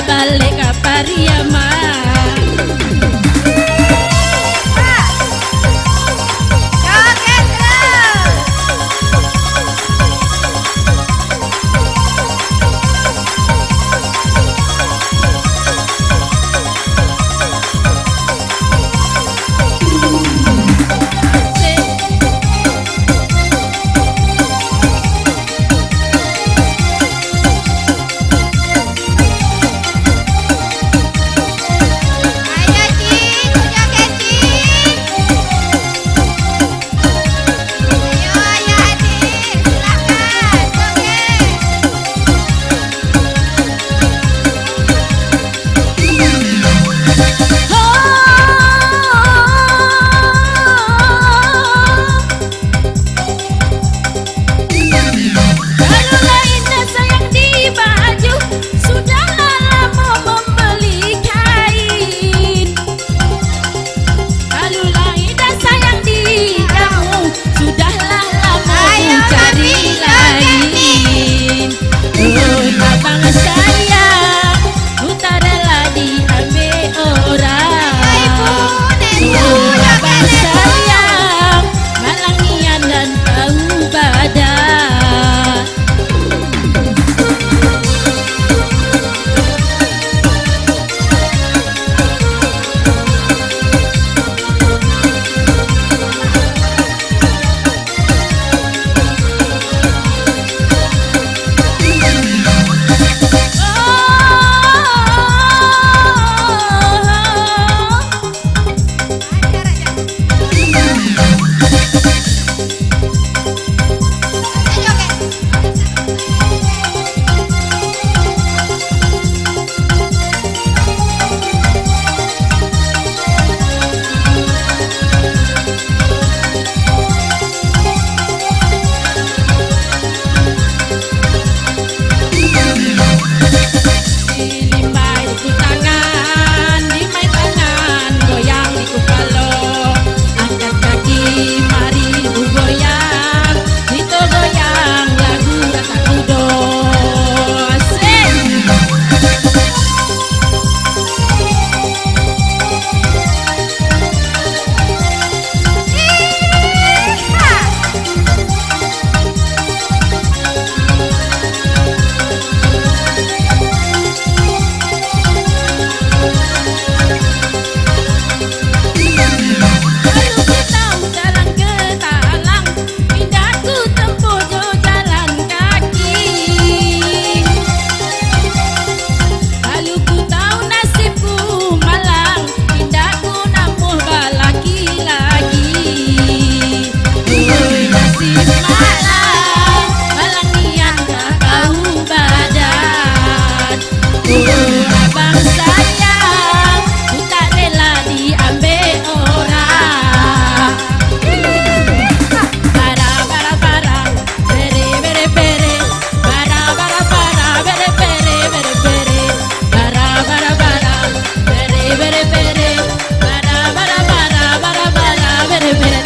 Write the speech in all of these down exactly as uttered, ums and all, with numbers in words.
Baliak ka Pariaman. Kalau lah indak sayang di baju, sudahlah lamo mambali kain. Kalau lah indak sayang di jamu, sudahlah lamo mancari lain. Oh, abang sayang, ku tak rela diambiak orang. Oh, abang sayang, malang nian nan tahu badan. Dilimbai ku tangan, limbai tangan, goyang di kupalo, angkat kaki, mari ku goyang, kito goyang lagu Ratak Kudo. Asik. Kalau ku tahu jalan ke talang, indak ku tempuh jo jalan kaki. Kalau ku tahu nasibku malang, indak ku namuah balaki lagi. Oi, nasib malang, malang nian ka kau badan. Oh, abang sayang, ku tak rela diambiak orang. Bara, bara, bara, bere, bere, bere. Bara, bara, bara, bere, bere, bere, bere. Bara, bara, bara, bere, bere, bere. Bara, bara, bara, bara, bara, bere, bere.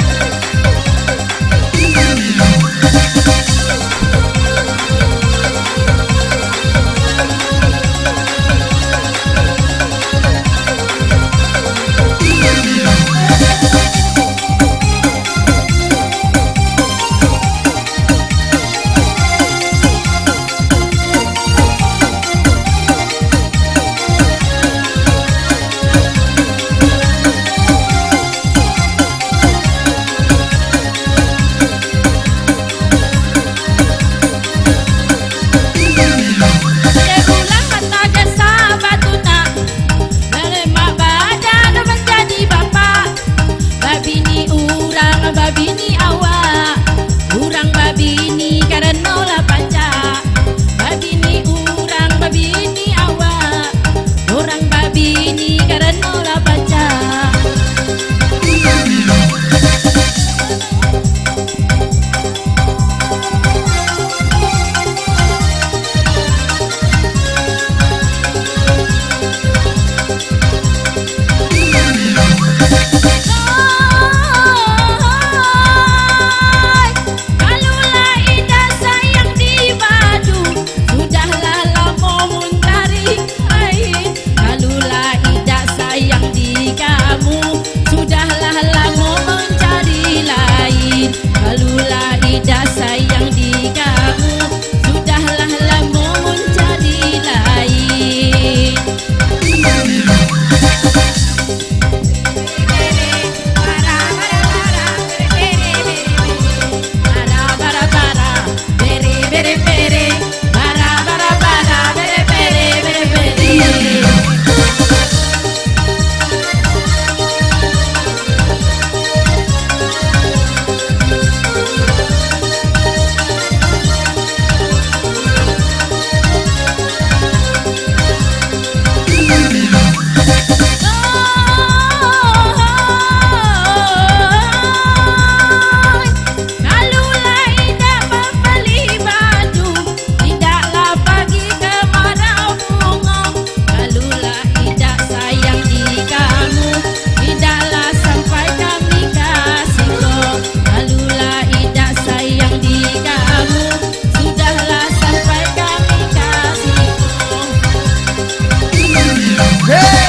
Hei!